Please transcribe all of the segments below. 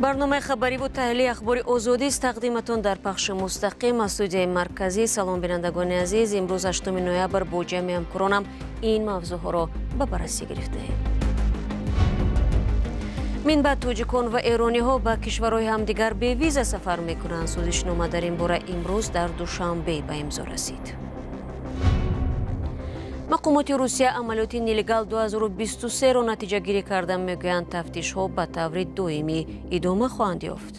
Барномаи хабариву таҳлили Ахбори Озодист тақдиматон дар пахши мустақим аз студияи марказӣ. Салом, бинандагони азиз. Имрӯз 8 ноябр бо ҷамъи ҳамкоронам ин мавзӯъҳоро ба баррасӣ гирифтаем. Минбаъд тоҷикон ва эрониҳо ба кишварҳои ҳамдигар бевиза сафар мекунанд. Созишнома дар ин бора имрӯз дар Душанбе ба имзо расид. Мақомоти Русия амалиёти «Нелегал 2023»-ро натиҷагирӣ карда, мегӯянд, тафтишҳо ба таври доимӣ идома хоҳанд ёфт.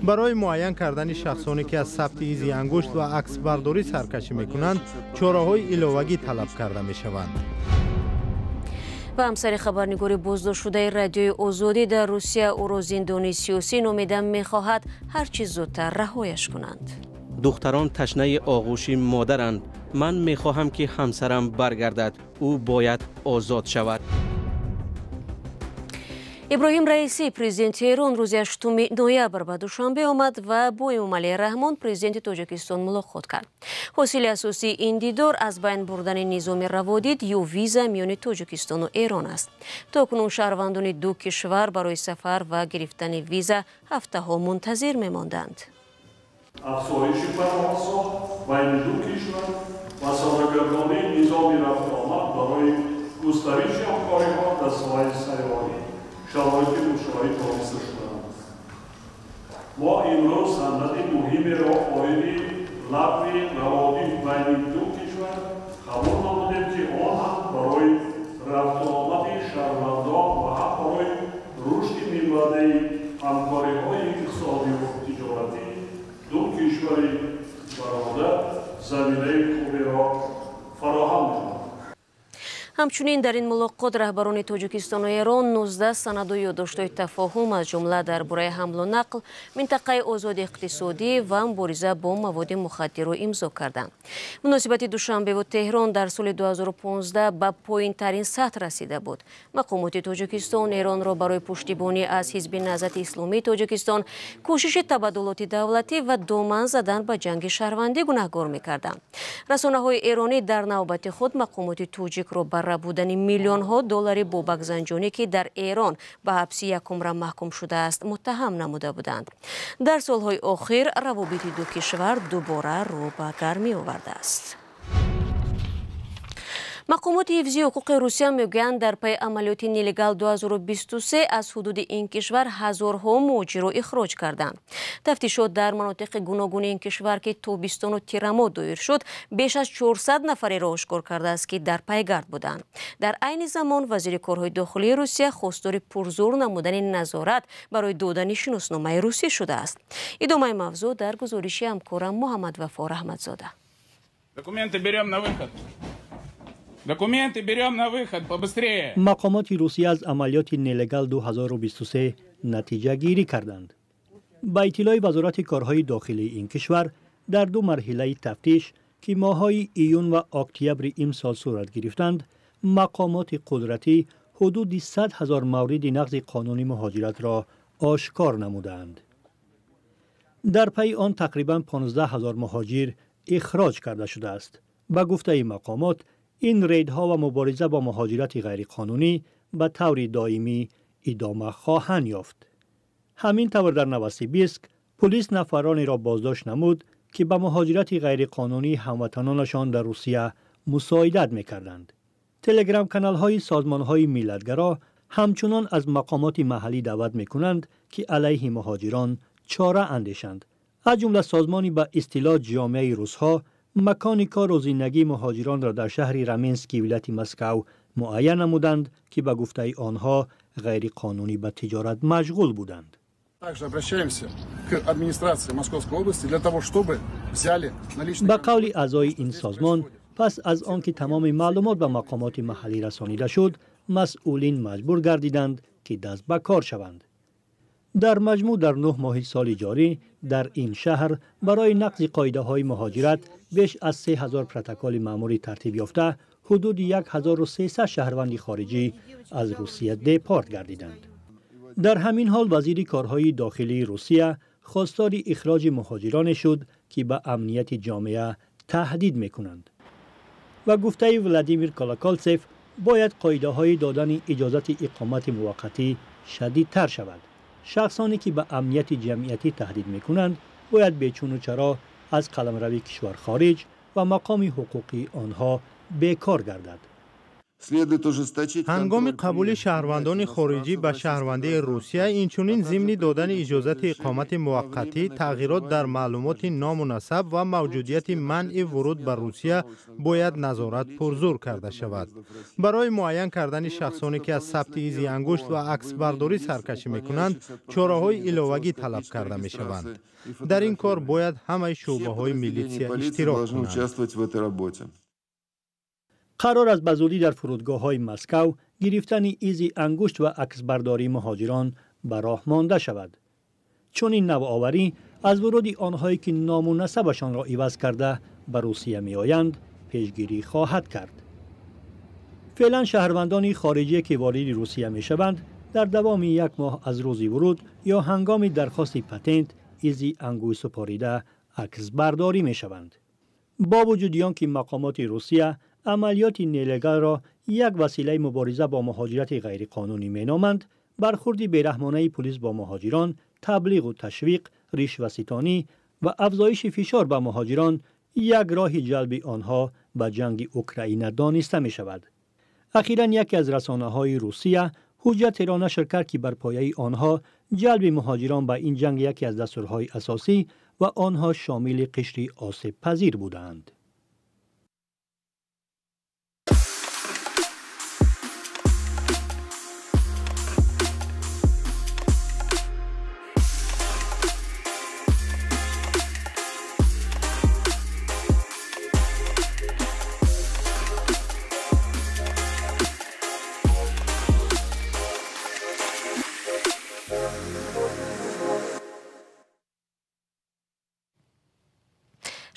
Барои муайян кардани шахсоне, ки аз сабти изи ангушт ва аксбардорӣ саркашӣ мекунанд, чораҳои иловагӣ талаб карда мешаванд. Ва ҳамсари хабарнигори боздоштшудаи Радиои Озодӣ дар Русия ӯро зиндонии сиёсӣ номида, мехоҳад ҳар чӣ зудтар раҳояш кунанд. Духтарон ташнаи оғӯши модаранд. Ман мехоҳам, ки ҳамсарам баргардад. Ӯ бояд озод шавад. Иброҳим Раисӣ, президенти Эрон, рӯзи 8 ноябр ба Душанбе омад ва бо Эмомалӣ Раҳмон, президенти Тоҷикистон, мулоқот кард. Ҳосили асосии ин дидор аз байн бурдани низоми раводид ё виза миёни Тоҷикистону Эрон аст. То кунун шаҳрвандони ду кишвар барои сафар ва гирифтани виза ҳафтаҳо мунтазир мемонданд. Афзоиши парвозҳо байни ду кишвар ва содагардонии низоми рафтуомад барои густариши ҳамкориҳо дар соҳаи сайёҳӣ шароити мусоид дониста шудаанд. Мо имрӯз санади муҳимеро оиди лағви раводид байни ду кишвар қабул намудем, ки он ҳам барои рафтуомади шаҳрвандон ва ҳам барои рушди минбаъдаи ҳамкориҳои иқтисодиву тиҷоратии ду кишвари бародар заминаи хуберо фароҳам мекунад. Ҳамчунин дар ин мулоқот раҳбарони Тоҷикистону Эрон 19 санаду ёддоштҳои тафоҳум, аз ҷумла дар бораи ҳамлу нақл, минтақаи озоди иқтисодӣ ва мубориза бо маводи мухаддирро имзо карданд. Муносибати Душанбеву Теҳрон дар соли 2015 ба поинтарин сатҳ расида буд. Мақомоти Тоҷикистон Эронро барои пуштибонӣ аз Ҳизби Наҳзати Исломии Тоҷикистон, кӯшиши табаддулоти давлатӣ ва доман задан ба ҷанги шаҳрвандӣ гунаҳгор мекарданд. Расонаҳои эронӣ дар навбати худ мақомоти тоҷикро ба рабудани миллионҳо доллари Бобак Занҷонӣ, ки дар Эрон ба ҳабси якумра маҳкум шудааст, муттаҳам намуда буданд. Дар солҳои охир равобити ду кишвар дубора рӯ ба гармӣ овардааст. Мақомоти ҳифзи ҳуқуқи Русия мегӯянд, дар пайи амалиёти «Нелегал 2023» аз ҳудуди ин кишвар ҳазорҳо муҳоҷирро ихроҷ карданд. Тафтишот дар манотиқи гуногуни ин кишвар, ки тобистону тирамоҳ доир шуд, беш аз 400 нафареро ошкор кардааст, ки дар пайгард буданд. Дар айни замон вазири корҳои дохилии Русия хостори пурзур намудани назорат барои додани шиносномаи русӣ шудааст. Идомаи мавзӯъ дар гузориши ҳамкорам Муҳаммадвафо Раҳматзода. Документы берем на выход. Документы берем на выход, побыстрее. Мақомоти Русия аз амалиёти «Нелегал 2023» натиҷагирӣ карданд. Ба иттилои Вазорати корҳои дохилии ин кишвар, дар ду марҳилаи тафтиш, ки моҳҳои июн ва октябри имсол сурат гирифтанд, мақомоти қудратӣ ҳудуди 100 000 мавриди нақзи қонуни муҳоҷиратро ошкор намудаанд. Дар пайи он тақрибан 15 ҳазор муҳоҷир ихроҷ карда шудааст. Ба гуфтаи мақомот, ин рейдҳо ва мубориза бо муҳоҷирати ғайриқонунӣ ба таври доимӣ идома хоҳанд ёфт. Ҳамин тавр, дар Новосибирск пулис нафаронеро боздошт намуд, ки ба муҳоҷирати ғайриқонунии ҳамватанонашон дар Русия мусоидат мекарданд. Телеграм-каналҳои созмонҳои миллатгаро ҳамчунон аз мақомоти маҳаллӣ даъват мекунанд, ки алайҳи муҳоҷирон чора андешанд. Аз ҷумла созмони ба истилоҳ «Ҷомеаи русҳо» макони кору зиндагии муҳоҷиронро дар шаҳри Раменский вилояти Москав муайян намуданд, ки ба гуфтаи онҳо ғайриқонунӣ ба тиҷорат машғул буданд. Также обращаемся к администрации Московской области для того, чтобы взяли на личный Ба қавли аъзои ин созмон, пас аз он ки тамоми маълумот ба мақомоти маҳаллӣ расонида шуд, масъулин маҷбур гардиданд, ки даст ба кор шаванд. Дар маҷмӯъ, дар 9 моҳи соли ҷорӣ дар ин шаҳр барои нақзи қоидаҳои муҳоҷират беш аз 3000 протоколи маъмурӣ тартиб ёфта, ҳудуди 1300 шаҳрванди хориҷӣ аз Русия депорт гардиданд. Дар ҳамин ҳол вазири корҳои дохилии Русия хостори ихроҷи муҳоҷироне шуд, ки ба амнияти ҷомеа таҳдид мекунанд. Ба гуфтаи Владимир Колоколцев, бояд қоидаҳои додани иҷозати иқомати муваққатӣ шадидтар шавад. Шахсоне ки ба амнияти ҷамъиятӣ таҳдид мекунанд, бояд бечуну чаро аз қаламрави кишвар хориҷ ва мақоми ҳуқуқии онҳо бекор гардад. Ҳангоми қабули шаҳрвандони хориҷӣ ба шаҳрвандии Русия, инчунин зимни додани иҷозати иқомати муваққатӣ, тағйирот дар маълумоти ному насаб ва мавҷудияти манъи вуруд ба Русия бояд назорат пурзур карда шавад. Барои муайян кардани шахсоне ки аз сабти изи ангушт ва аксбардорӣ саркашӣ мекунанд, чораҳои иловагӣ талаб карда мешаванд. Дар ин кор бояд ҳамаи шӯъбаҳои милитсия иштирок кунанд. Қарор аст ба зудӣ дар фурудгоҳҳои Москав гирифтани изи ангушт ва аксбардории муҳоҷирон ба роҳ монда шавад. Чунин навоварӣ аз вуруди онҳое ки ному насабашонро иваз карда ба Русия меоянд, пешгирӣ хоҳад кард. Феълан шаҳрвандони хориҷие ки вориди Русия мешаванд, дар давоми як моҳ аз рӯзи вуруд ё ҳангоми дархости патент изи ангушт супорида аксбардорӣ мешаванд. Бо вуҷуди он ки мақомоти Русия амалиёти нелегалро як василаи мубориза бо муҳоҷирати ғайриқонунӣ меноманд, бархурди бераҳмонаи пулис бо муҳоҷирон, таблиғу ташвиқ, ришваситонӣ ва афзоиши фишор ба муҳоҷирон як роҳи ҷалби онҳо ба ҷанги Украина дониста мешавад. Ахиран яке аз расонаҳои Русия ҳуҷҷатеро нашр кард, ки бар пояи онҳо ҷалби муҳоҷирон ба ин ҷанг яке аз дастурҳои асосӣ ва онҳо шомили қишри осебпазир будаанд.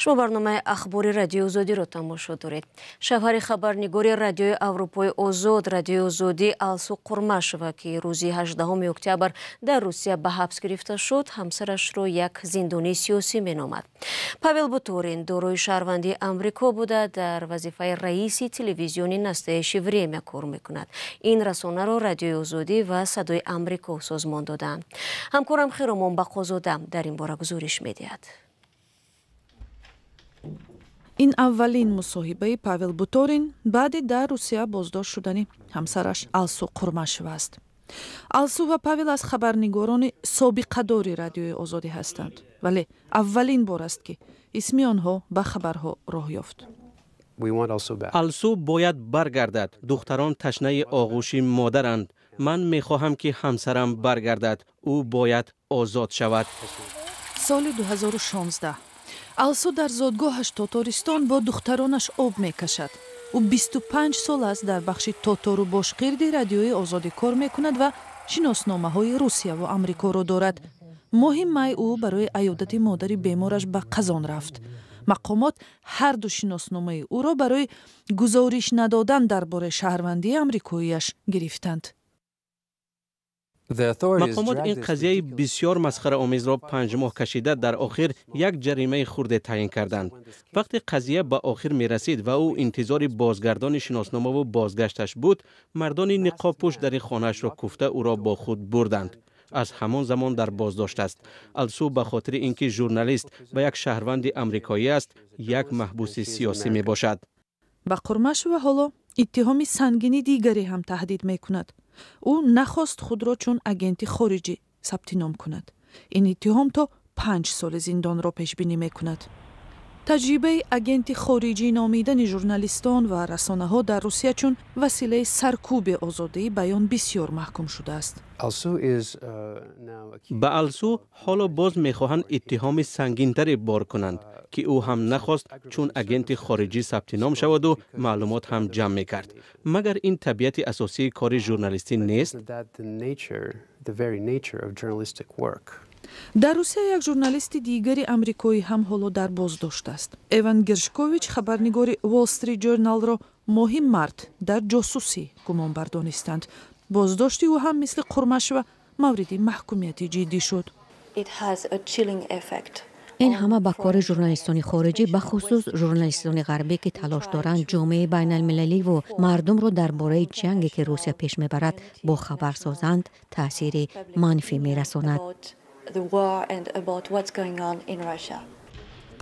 Шумо барномаи ахбори Радиои Озодиро тамошо доред. Шавҳари хабарнигори Радиои Аврупои Озод, Радиои Озодӣ Алсу Қурмашева, ки рӯзи 18 октябр дар Русия ба ҳабс гирифта шуд, ҳамсарашро як зиндонии сиёсӣ меномад. Павел Буторин дорои шаҳрвандии Амрико буда, дар вазифаи раиси телевизиони Настоящее время кор мекунад. Ин расонаро Радиои Озодӣ ва Садои Амрико созмон додаанд. Ҳамкорам Хиромон Бақозода дар ин бора гузориш медиҳад. Ин аввалин мусоҳибаи Павел Буторин баъди дар Русия боздошт шудани ҳамсараш Алсу Қурмашева аст. Алсу ва Павел аз хабарнигорони собиқадори Радиои Озодӣ ҳастанд, вале аввалин бор аст, ки исми онҳо ба хабарҳо роҳ ёфт. Алсу бояд баргардад. Духтарон ташнаи оғӯши модаранд. Ман мехоҳам, ки ҳамсарам баргардад. Ӯ бояд озод шавад. Соли 2016 Алсу дар зодгоҳаш Тотористон бо духтаронаш об мекашад. Ӯ 25 сол аст дар бахши тотору бошқирди Радиои Озодӣ кор мекунад ва шиносномаҳои Русияву Амрикоро дорад. Моҳи май ӯ барои аёдати модари бемораш ба Қазон рафт. Мақомот ҳарду шиносномаи ӯро барои гузориш надодан дар бораи шаҳрвандии амрикоияш гирифтанд. Мақомот ин қазияи бисёр масхараомезро 5 моҳ кашида, дар охир як ҷаримаи хурде таъин карданд. Вақте қазия ба охир мерасид ва ӯ интизори бозгардони шиносномаву бозгашташ буд, мардони ниқобпӯш дари хонаашро куфта, ӯро бо худ бурданд. Аз ҳамон замон дар боздошт аст. Алсу ба хотири ин ки журналист ва як шаҳрванди амрикоӣ аст, як маҳбуси сиёсӣ мебошад. Ба Қурмашева ҳоло иттиҳоми сангини дигаре ҳам таҳдид мекунад. Ӯ нахост худро чун агенти хориҷӣ сабти ном кунад. Ин иттиҳом то 5 соли зиндонро пешбинӣ мекунад. Таҷрибаи агенти хориҷӣ номидани журналистон ва расонаҳо дар Русия чун василаи саркӯби озодии баён бисёр маҳкум шудааст. Ба Алсу ҳоло боз мехоҳанд иттиҳоми сангинтаре бор кунанд, ки ӯ ҳам нахост чун агенти хориҷӣ сабти ном шаваду маълумот ҳам ҷамъ мекард. Магар ин табиати асосии кори журналистӣ нест? Дар Русия як журналисти дигари амрикоӣ ҳам ҳоло дар боздошт аст. Эван Гершкович, хабарнигори Wall Street Journalро моҳи март дар ҷосусӣ гумонбар донистанд. Боздошти ӯ ҳам мисли Қурмашева мавриди маҳкумияти ҷиддӣ шуд. Ин ҳама ба кори журналистони хориҷӣ, бахусус журналистони ғарбӣ, ки талош доранд ҷомеаи байналмилаливу мардумро дар бораи ҷанге, ки Русия пеш мебарад, бохабар созанд, таъсири манфӣ мерасонад.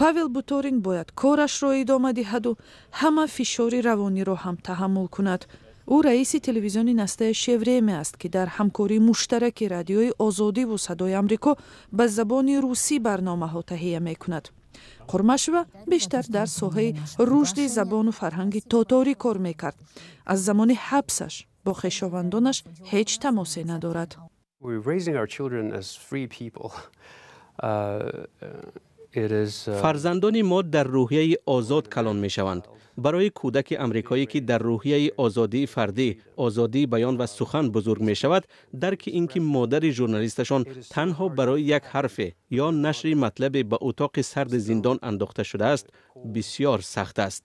Павел Буторин бояд корашро идома диҳаду ҳама фишори равониро ҳам таҳаммул кунад. Ӯ раиси телевизиони «Настоящее время» аст, ки дар ҳамкории муштараки Радиои Озодиву Садои Амрико ба забони русӣ барномаҳо таҳия мекунад. Қурмашева бештар дар соҳаи рушди забону фарҳанги тоторӣ кор мекард. Аз замони ҳабсаш бо хешовандонаш ҳеҷ тамосе надорад. Фарзандони мо дар рӯҳияи озод калон мешаванд. Барои кӯдаки амрикоӣ, ки дар рӯҳияи озодии фардӣ, озодии баён ва сухан бузург мешавад, дарки ин ки модари журналисташон танҳо барои як ҳарфе ё нашри матлабе ба утоқи сарди зиндон андохта шудааст, бисёр сахт аст.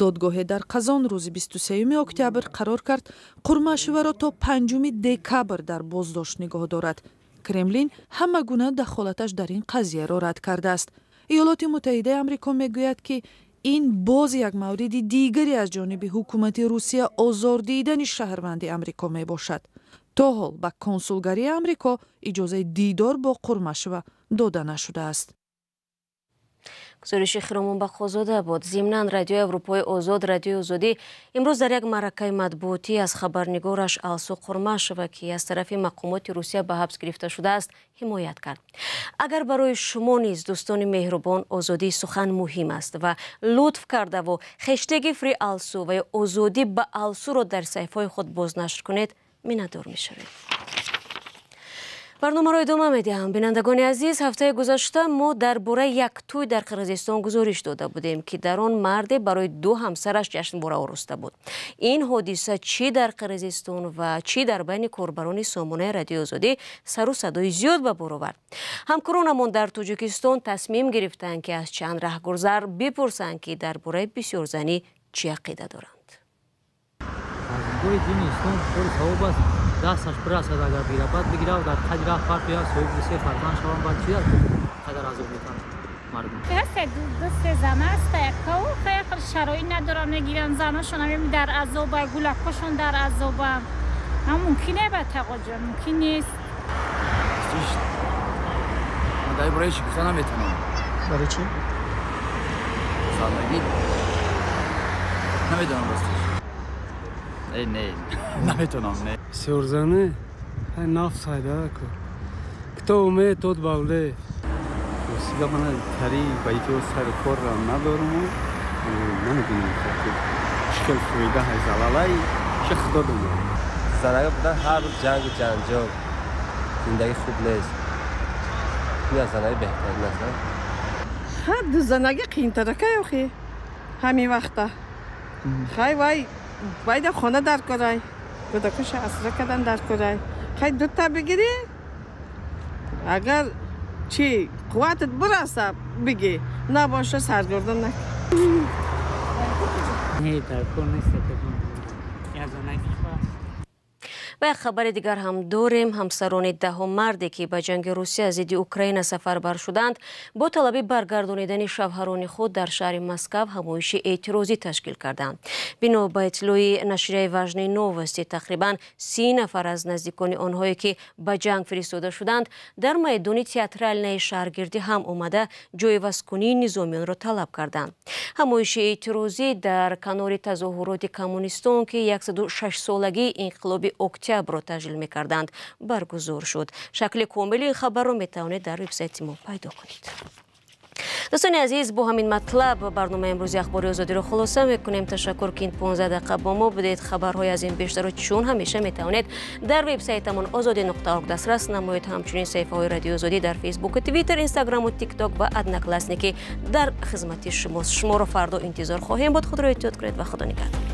Додгоҳе дар Қазон рӯзи 23 октябр қарор кард Қурмашеваро то 5 декабр дар боздошт нигоҳ дорад. Кремлин ҳама гуна дахолаташ дар ин қазияро рад кардааст. Иёлоти Муттаҳидаи Амрико мегӯяд, ки ин боз як мавриди дигаре аз ҷониби ҳукумати Русия озор дидани шаҳрванди Амрико мебошад. То ҳол ба консулгарии Амрико иҷозаи дидор бо Қурмашева дода нашудааст. Гузориши Хиромон Бақозода буд. Зимнан Радиои Аврупои Озод, Радиои Озодӣ имрӯз дар як маъракаи матбуотӣ аз хабарнигораш Алсу Қурмашева, ки аз тарафи мақомоти Русия ба ҳабс гирифта шудааст, ҳимоят кард. Агар барои шумо низ, дӯстони меҳрубон, озодии сухан муҳим аст ва лутф кардаву хештеги Фри Алсу ва ё озодӣ ба Алсуро дар саҳифаҳои худ бознашр кунед, миннатдор мешавем. Барномаро идома медиҳам. Бинандагони азиз, ҳафтаи гузашта мо дар бораи як тӯй дар Қирғизистон гузориш дода будем, ки дар он марде барои ду ҳамсараш ҷашнвора ороста буд. Ин ҳодиса чӣ дар Қирғизистон ва чӣ дар байни корбарони сомонаи Радиои Озодӣ сару садои зиёд ба бор овард. Ҳамкоронамон дар Тоҷикистон тасмим гирифтанд, ки аз чанд раҳгузар бипурсанд, ки дар бораи бисёрзанӣ чӣ ақида доранд. Аз нигоҳи дини ислом кори савоб аст. Дасташ бирасад, агар бигирад, баъд бигирад, дар қадри раҳ партояд, соҳиби се фарзанд шаванд, баъд чӣ қадар азоб метавонад мардум. Ду се зан аст, яккаву хеле шароит надоранд, мегиранд заношон ҳам дар азоба, гулакҳошон дар азоба. Ҳам мумкин не ба тақоҷон, мумкин нест. Ман дар бораи чӣ гуфта наметавонам. Барои чӣ? Зандагӣ намедонам ростиш. Не, наметавонам, не. Бисёрзанӣ нафс ҳайда ку. Кто умеет, тот бавлеет. Ростига ман тари ба ито сару корро надорам, намедонам чӣ хел фоида ҳай залалай, чӣ худо донад. Занага будан ҳар рӯз ҷангу ҷанҷол, зиндагӣ хуб нест. Ин аз занаги беҳтарин аст. Ҳа, дузанагӣ қиинтаракай охи ҳамин вақта. Хай вай байда хона дар корай, кӯдакоша асра кардан дар корай. Хай дута бигирӣ, агар чӣ қувватат бираса бигӣ, набоша саргардон накун. Не, дар кор нест. Ва як хабари дигар ҳам дорем. Ҳамсарони даҳо марде, ки ба ҷанги Русия зидди Украина сафарбар шуданд, бо талаби баргардонидани шавҳарони худ дар шаҳри Москав ҳамоиши эътирозӣ ташкил карданд. Бино ба иттилои нашрияи Важные новости, тақрибан 30 нафар аз наздикони онҳое, ки ба ҷанг фиристода шуданд, дар майдони Театральнаи шаҳргирдӣ ҳам омада ҷойвазкунии низомиёнро талаб карданд. Ҳамоиши эътирозӣ дар канори тазоҳуроти коммунистон, ки 106-солагии инқилоби октябрро таҷлил мекарданд, баргузор шуд. Шакли комили ин хабарро метавонед дар вебсайти мо пайдо кунед. Дӯстони азиз, бо ҳамин матлаб барномаи имрӯзи Ахбори Озодиро хулоса мекунем. Ташаккур, ки ин 15 дақиқа бо мо будед. Хабарҳои аз ин бештарро чун ҳамеша метавонед дар вебсайтамон озодӣ.орг дастрас намоед. Ҳамчунин саҳифаҳои Радиои Озодӣ дар Фейсбук, Твиттер, Инстаграму Тикток ва Одноклассники дар хизмати шумост. Шуморо фардо интизор хоҳем буд. Худро эҳтиёт кунед ва Худо нигаҳдор.